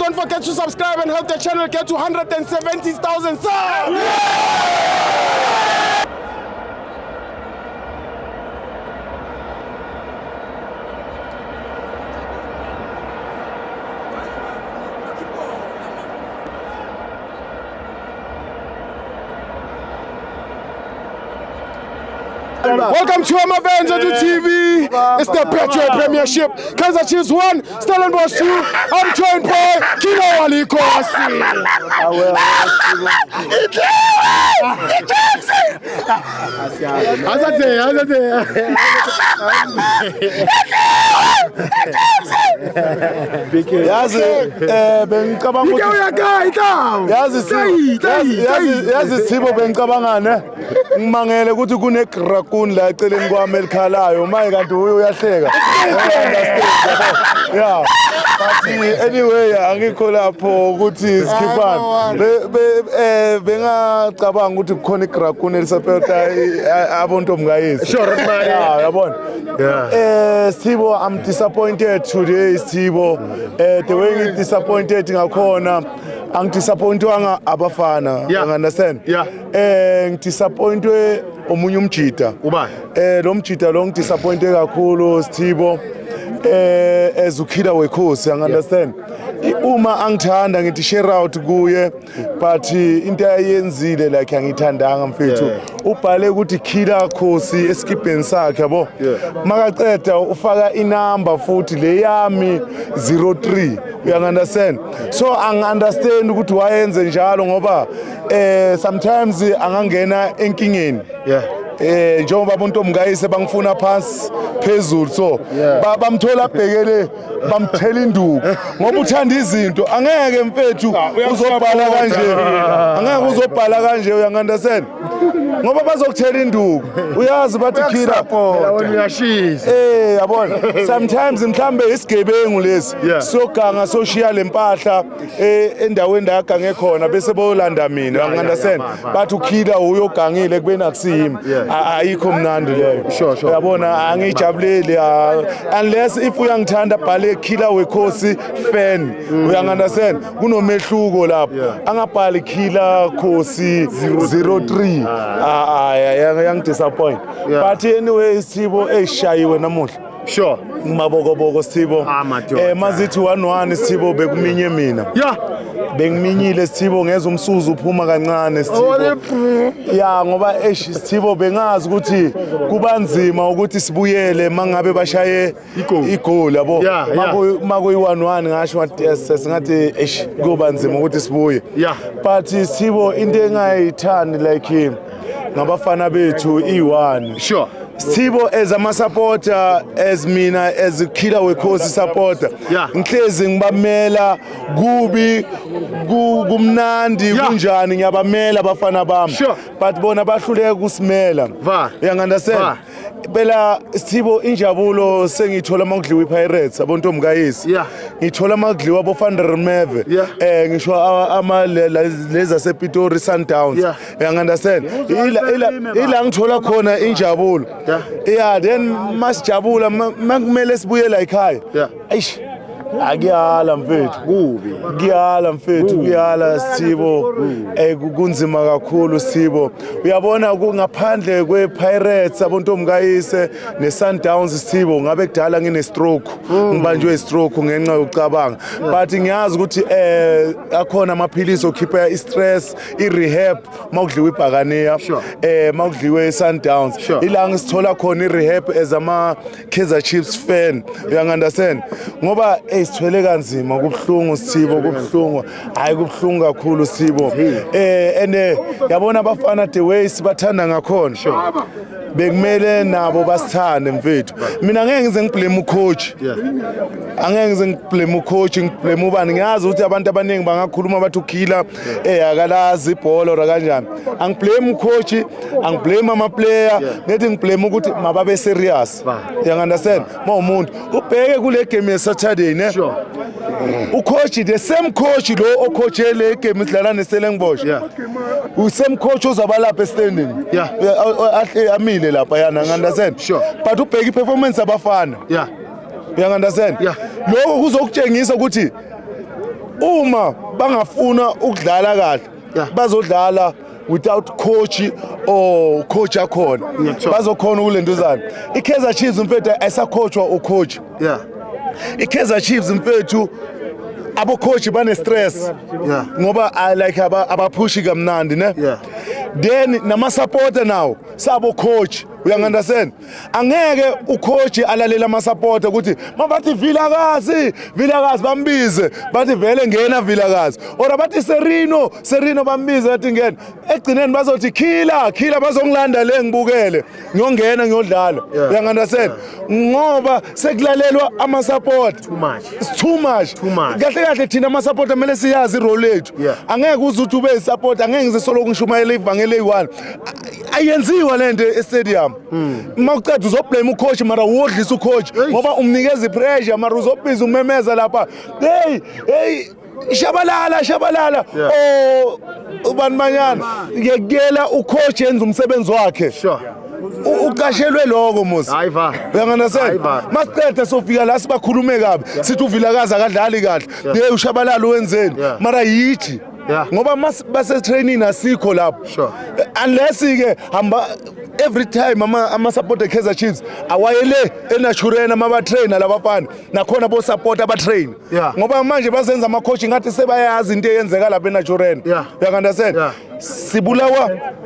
Don't forget to subscribe and help the channel get to 170,000 subs. Welcome to Amavenza to TV. It's the Betway Premiership. Kaizer Chiefs 1, Stellenbosch 2. I'm joined by Kino Walikosi. Yazi bengicabanga ukuthi yazi yazi Sipho, bengicabanga ne ngimangele ukuthi kune raccoon la eceleni kwami elikhalayo, maye kanti uye uyahleka. Yeah, but anyway, angikho lapho ukuthi sikhiphane. Bengacabanga ukuthi kukhona i-raccoon elisapota abontombi kayise. Sure, man. Yeah, yabona. Sipho, I'm disappointed today, Sipho. The way ngi disappointed ngakhona, angidisappointwanga abafana. You understand? Yeah. Ngidisappointwe omunye umjida. Ubani? Lo mjida lo ngidisappointe kakhulu, Sithibo. As uKiller Wekhosi, you understand? Uma angithanda ngithi share out kuye, but into ayenzile like angithandanga, mfethu. Ubhale ukuthi Killer Khosi esikibheni sakhe, yabo. Makaceda ufaka inamba futhi le yami 03, you understand? So angi-understand ukuthi wayenze njalo ngoba sometimes angangena enkingeni. Njengoba abantu kayise bangifuna phansi phezulu, so bamthola abhekele, bamthela induku ngoba uthanda izinto. Angeke, mfethu, uzobhala kanje, angeke uzobhala kanje, uyangi-understand, ngoba bazokuthela induku, uyazi, bathi killer. Uyashisa. Yabona, sometimes mhlambe isigebengu lesi siyoganga, soshiya lempahla endaweni la agange khona, bese boyolanda mina, you understand? Bathi uKiller uyogangile kubeni akusiyimi. Ayikho mnandi leyo. Uyabona, angijabuleli, unless if uyangithanda bhale Killer Wekhosi fan, uyangi-understand? Kunomehluko lapho. Angabhali Killer Khosi 03. Ah, ah, yangidisappoint, but anyway, Sithibo, eyishayiwe namuhla. Ngimabokoboko, Sithibo. Ah, madoda. Mazithi 1-1, Sithibo, bekuminye mina. Bengiminyile, Sithibo, ngeza umsuzo uphuma kancane, Sithibo. Ya, ngoba eish, Sithibo, bengazi ukuthi kuba nzima ukuthi sibuyele mangabe bashaye igoli, yabo. Makuyi 1-1, ngasho ngathi yes, singathi eish, kuba nzima ukuthi sibuye. But Sithibo, into engayithandi like ngabafana bethu i1. Sithibo, as ama supporter, as mina as Killer Wekhosi supporter, ngihlezi ngibamela kubi, kumnandi, kunjani, ngiyabamela abafana bami. But bona bahluleka kusimela. Va. You understand? Va. Phela, Sithibo, injabulo sengithola makudliwa iPirates, abontombi kayisi. Ngithola makudliwa abo Van der Merwe. Ngisho ama leza sePitori Sundowns. You understand? Ila ngithola khona injabulo. Yeah, then masijabula makumele sibuye la ekhaya. Eish. Akuyala, mfethu. Kubi. Kuyala, mfethu, kuyala, Sithibo. Kunzima kakhulu, Sithibo. Uyabona, kungaphandle kwe-Pirates, abontombi kayise ne-Sundowns, Sithibo, ngabe kudala ngine stroke, ngibanjwe stroke ngenxa yokucabanga. But ngiyazi ukuthi akhona amaphilisi okhipha i-stress, i-rehab mawudliwa ibhakaniya, mawudliwe i-Sundowns. Ila ngisithola khona i-rehab as ama Kaizer Chiefs fan, you understand? Ngoba sithwele kanzima, kubhlungu, Sithibo, kubhlungu, hayi, kubhlungu kakhulu, Sithibo. And yabona abafana, the way sibathanda ngakhona, bekumele nabo basithande, mfethu. Mina ngeke ngize ngiblame ucoach, angeke ngize ngiblame ucoach, ngiblame ubani. Ngiyazi ukuthi abantu abaningi bangakhuluma bathi uKiller akalazi ibhola or kanjani. Angiblame ucoach, angiblame ama-player, ngithi ngiblame ukuthi mababe serious, you understand? Ma umuntu ubheke kule game ye-Saturday ne, ucoach, the same coach lo ocoache le game sidlala neStellenbosch, usame coach ozaba lapha estandini. Ahle amile lapha yana, understand? But ubheke i-performance abafana. You understand? Yeah. Lokho kuzokutshengisa ukuthi Uma bangafuna ukudlala kahle, bazodlala without coach or coach akhona. Ngiyakuthola. Bazokhona ukulentuzana. I-Kaizer Chiefs, mfethu, ayisacoachwa ucoach. I-Kaizer Chiefs, mfethu, abo-coach bane-stress ngoba like abaphushi kamnandi, ne? Then nama-supporter nawo sabo coach, uyangi-understand? Angeke ucoach alalela ama-supporter ukuthi mabathi Vilakazi, Vilakazi, bambize bathi vele ngena Vilakazi, or bathi Serino, Serino, bambize bathi ngena. Egcineni bazothi Killer, Killer, bazongilanda le ngibukele, ngiyongena ngiyodlala. Uyangi-understand? Ngoba sekulalelwa ama-support. Too much. It's too much. Too much. Kahle kahle thina ama-support kumele siyazi irole yethu. Angeke uze uthi ube yi-support, angeke ngize soloko ngishumayela ivangeli eyi-one. Ayenziwa le nto estadium. Uma uceda uzoblame ucoach, mara wodlisa ucoach ngoba umnikeza ipressure, mara uzobhiza umemeza lapha, hey, hey, Shabalala, Shabalala. Oh, ubani manyana ngiyekuyela ucoach yenza umsebenzi wakhe. Uqashelwe lokho mos. Hayi va. Uyangi-understand? Hayi va. Masiqeda sofika la sibakhulume kabi, sithi uVilakazi akadlali kahle, hey, uShabalala wenzeni? Mara yithi ngoba base-training asikho lapho. Unless ke hamba every time ama-support e-Kaizer Chiefs awayele eNaturena ama-batrainer labafana nakhona bo-support abatrain, ngoba manje bazenza ama-coach ngathi sebayazi into eyenzeka lapha eNaturena. Uyangi-understand? Yeah.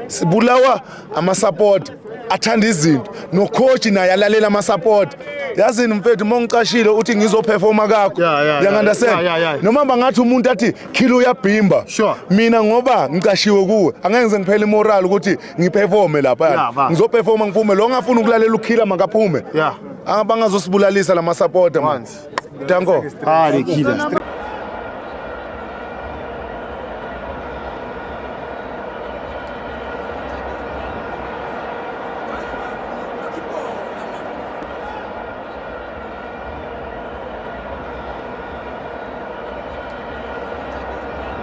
Sibulawa ama-support athanda izinto, nocoach naye alalela ama-support. Yazini mfethu, uma ngicashile uthi ngizoperforma kakho, uyangi-understand? Yeah. Noma bangathi umuntu athi khilo uyabhimba, mina ngoba ngicashiwe kuwe angeke ngize ngiphele imoral ukuthi ngiperforme lapha. Yeah, va. Ngizoperforma ngiphume. Lo ngafuna ukulalela ukhila makaphume. Bangazosibulalisa lama supporter, man. Once. Danko. Hayi, killer.